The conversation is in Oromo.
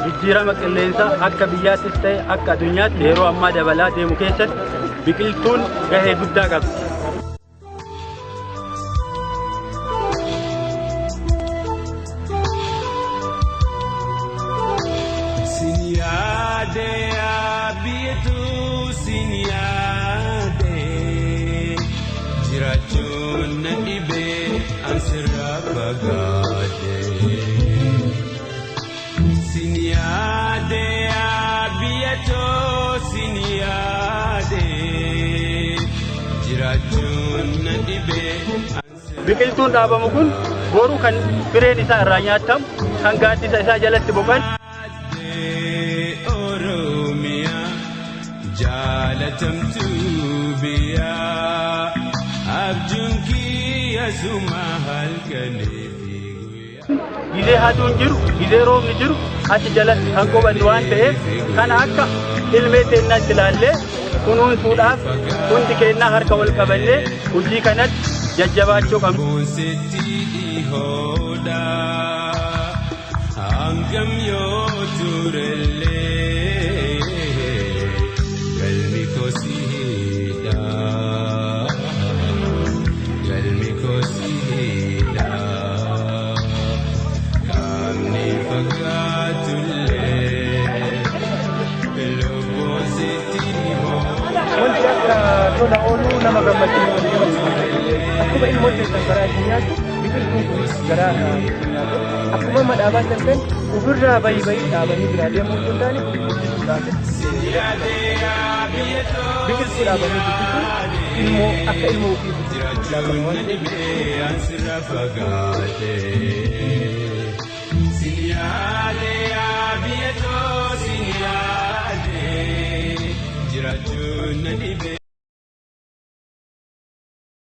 Jijjiirama qilleensaa akka biyyaattis ta'e akka addunyaatti yeroo ammaa dabalaa deemu keessatti biqiltuun gahee guddaa qabdi. Biqiltuun dhaabamu kun boru kan fireen isaa irraa nyaatamu, kan gaaddisa isaa jalatti boqan. Gizee aduun jiru, gizee roobni jiru achi jalatti kan qubannu waan ta'eef kana akka ilmee teennaatti ilaallee kunuunsuudhaaf hundi keennaa harka wal qabannee hojii kanatti jajjabaachuu qabna. Hangam yoo turellee galmi koo siidha. Galmi koo siidha. Qaamni fagaatullee lubbuun sitti hoo. Wanti akka tola ooluu nama gammachiisu. Akkuma ilmoon teessan garaa isin nyaattu, biqiltuun kunis garaa isin nyaatu. Akkuma amma dhaabaa jirtan ofirraa bayi bayi dhaabanii biraa deemuu osoo hin taane guddisuudhaafis biqiltuu dhaabanii guddisuun ilmoo akka ilmoo ofii guddisuutti ilaalama waan ta'eef.